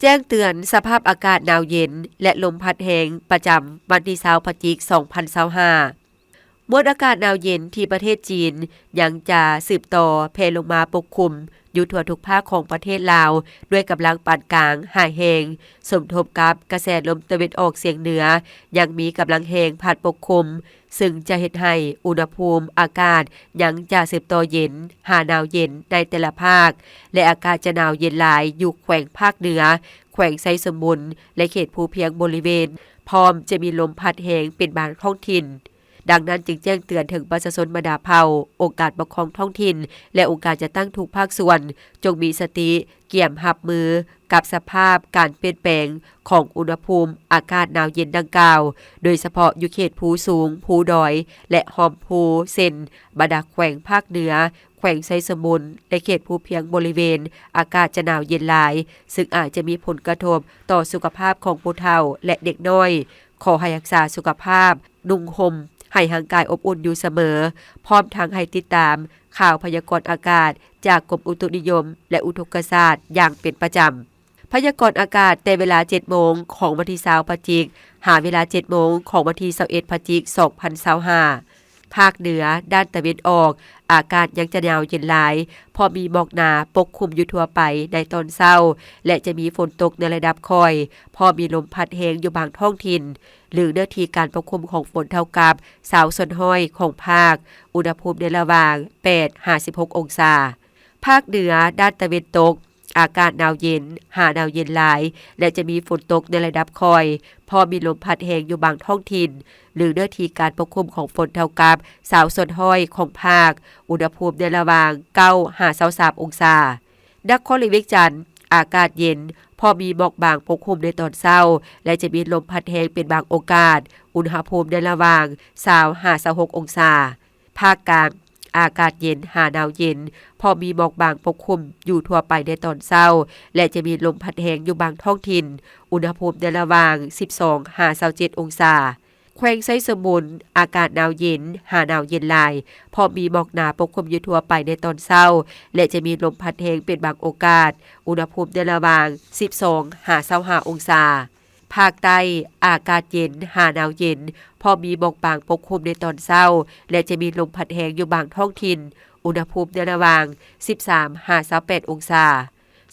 ແຈ້ງເຕືອນສະພາບອາກາດໜາວເຢັນ ແລະ ລົມພັດແຮງ ປະຈຳວັນທີຊາວ ພະຈິກ ສອງພັນຊາວຫ້າ. ມວນອາກາດໜາວເຢັນທີ່ປະເທດຈີນ ຍັງຈະສືບຕໍ່ແຜ່ລົງມາປົກຄຸມຢູ່ທົ່ວທຸກພາກຂອງປະເທດລາວ ດ້ວຍກຳລັງປານກາງຫາແຮງ, ສົມທົບກັບກະແສລົມຕາເວັນອອກສຽງເໜືອ ຍັງມີກຳລັງແຮງພັດປົກຄຸມ, ຊຶ່ງຈະເຮັດໃຫ້ອຸນຫະພູມອາກາດຍັງຈະສືບຕໍ່ເຢັນຫາໜາວເຢັນໃນແຕ່ລະພາກ ແລະ ອາກາດຈະໜາວເຢັນຫຼາຍຢູ່ແຂວງພາກເໜືອ, ແຂວງໄຊສົມບູນ ແລະ ເຂດພູພຽງບໍລິເວນ, ພ້ອມຈະມີລົມພັດແຮງເປັນບາງທ້ອງຖິ່ນ. ດັ່ງນັ້ນຈຶ່ງແຈ້ງເຕືອນເຖິງປະຊາຊົນບັນດາເຜົ່າ, ອົງການປົກຄອງທ້ອງຖິ່ນ ແລະ ອົງການຈັດຕັ້ງທຸກພາກສ່ວນ ຈົ່ງມີສະຕິກຽມຮັບມືກັບສະພາບການປ່ຽນແປງຂອງອຸນຫະພູມອາກາດໜາວເຢັນດັ່ງກ່າວ, ໂດຍສະເພາະຢູ່ເຂດພູສູງ, ພູດອຍ ແລະ ຮ່ອມພູ ເຊັ່ນ ບັນດາແຂວງພາກເໜືອ, ແຂວງໄຊສົມບູນ ແລະ ເຂດພູພຽງບໍລິເວນ ອາກາດຈະໜາວເຢັນຫຼາຍ, ຊຶ່ງອາດຈະມີຜົນກະທົບຕໍ່ສຸຂະພາບຂອງຜູ້ເຖົ້າ ແລະ ເດັກນ້ອຍ. ຂໍໃຫ້ຮັກສາສຸຂະພາບ, ນຸ່ງຫົ່ມໃຫ້ຮ່າງກາຍອົບອຸ່ນຢູ່ສະເໝີ, ພ້ອມທັງໃຫ້ຕິດຕາມຂ່າວພະຍາກອນອາກາດຈາກກົມອຸຕຸນິຍົມ ແລະ ອຸທົກກະສາດຢ່າງເປັນປະຈຳ. ພະຍາກອນອາກາດແຕ່ເວລາເຈັດໂມງຂອງວັນທີຊາວ ພະຈິກ ຫາເວລາເຈັດໂມງຂອງວັນທີຊາວເອັດ ພະຈິກ ສອງພັນຊາວຫ້າ. ພາກເໜືອດ້ານຕາເວັນອອກ ອາກາດຍັງຈະໜາວເຢັນຫຼາຍ, ເພາະມີໝອກໜາປົກຄຸມຢູ່ທົ່ວໄປໃນຕອນເຊົ້າ ແລະ ຈະມີຝົນຕົກໃນລະດັບຄ່ອຍ, ເພາະມີລົມພັດແຮງຢູ່ບາງທ້ອງຖິ່ນ ຫຼື ເນື້ອທີ່ການປົກຄຸມຂອງຝົນເທົ່າກັບຊາວສ່ວນຮ້ອຍຂອງພາກ, ອຸນຫະພູມໃນລະຫວ່າງແປດຫາສິບຫົກອົງສາ. ພາກເໜືອດ້ານຕາເວັນຕົກ ອາກາດໜາວເຢັນຫາໜາວເຢັນຫຼາຍ ແລະ ຈະມີຝົນຕົກໃນລະດັບຄ່ອຍ, ເພາະມີລົມພັດແຮງຢູ່ບາງທ້ອງຖິ່ນ ຫຼື ເນື້ອທີ່ການປົກຄຸມຂອງຝົນເທົ່າກັບຊາວສ່ວນຮ້ອຍຂອງພາກ, ອຸນຫະພູມໃນລະຫວ່າງເກົ້າຫາຊາວສາມອົງສາ. ນະຄອນຫຼວງວຽງຈັນ ອາກາດເຢັນ ເພາະມີໝອກບາງປົກຄຸມໃນຕອນເຊົ້າ ແລະ ຈະມີລົມພັດແຮງເປັນບາງໂອກາດ, ອຸນຫະພູມໃນລະຫວ່າງຊາວຫາຊາວຫົກອົງສາ. ພາກກາງ ອາກາດເຢັນຫາໜາວເຢັນ ເພາະມີໝອກບາງປົກຄຸມຢູ່ທົ່ວໄປໃນຕອນເຊົ້າ ແລະ ຈະມີລົມພັດແຮງຢູ່ບາງທ້ອງຖິ່ນ, ອຸນຫະພູມໃນລະຫວ່າງສິບສອງຫາຊາວເຈັດອົງສາ. ແຂວງໄຊສົມບູນ ອາກາດໜາວເຢັນຫາໜາວເຢັນຫຼາຍ ເພາະມີໝອກໜາປົກຄຸມຢູ່ທົ່ວໄປໃນຕອນເຊົ້າ ແລະ ຈະມີລົມພັດແຮງເປັນບາງໂອກາດ, ອຸນຫະພູມໃນລະຫວ່າງສິບສອງຫາຊາວຫ້າອົງສາ. ພາກໃຕ້ ອາກາດເຢັນຫາໜາວເຢັນ ເພາະມີໝອກບາງປົກຄຸມໃນຕອນເຊົ້າ ແລະ ຈະມີລົມພັດແຮງຢູ່ບາງທ້ອງຖິ່ນ, ອຸນຫະພູມໃນລະຫວ່າງສິບສາມຫາຊາວແປດອົງສາ.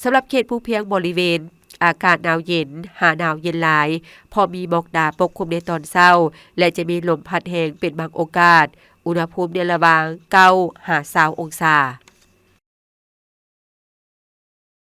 ສຳລັບເຂດພູພຽງບໍລິເວນ ອາກາດໜາວເຢັນຫາໜາວເຢັນຫຼາຍ ເພາະມີໝອກໜາປົກຄຸມໃນຕອນເຊົ້າ ແລະ ຈະມີລົມພັດແຮງເປັນບາງໂອກາດ, ອຸນຫະພູມໃນລະຫວ່າງເກົ້າຫາຊາວອົງສາ.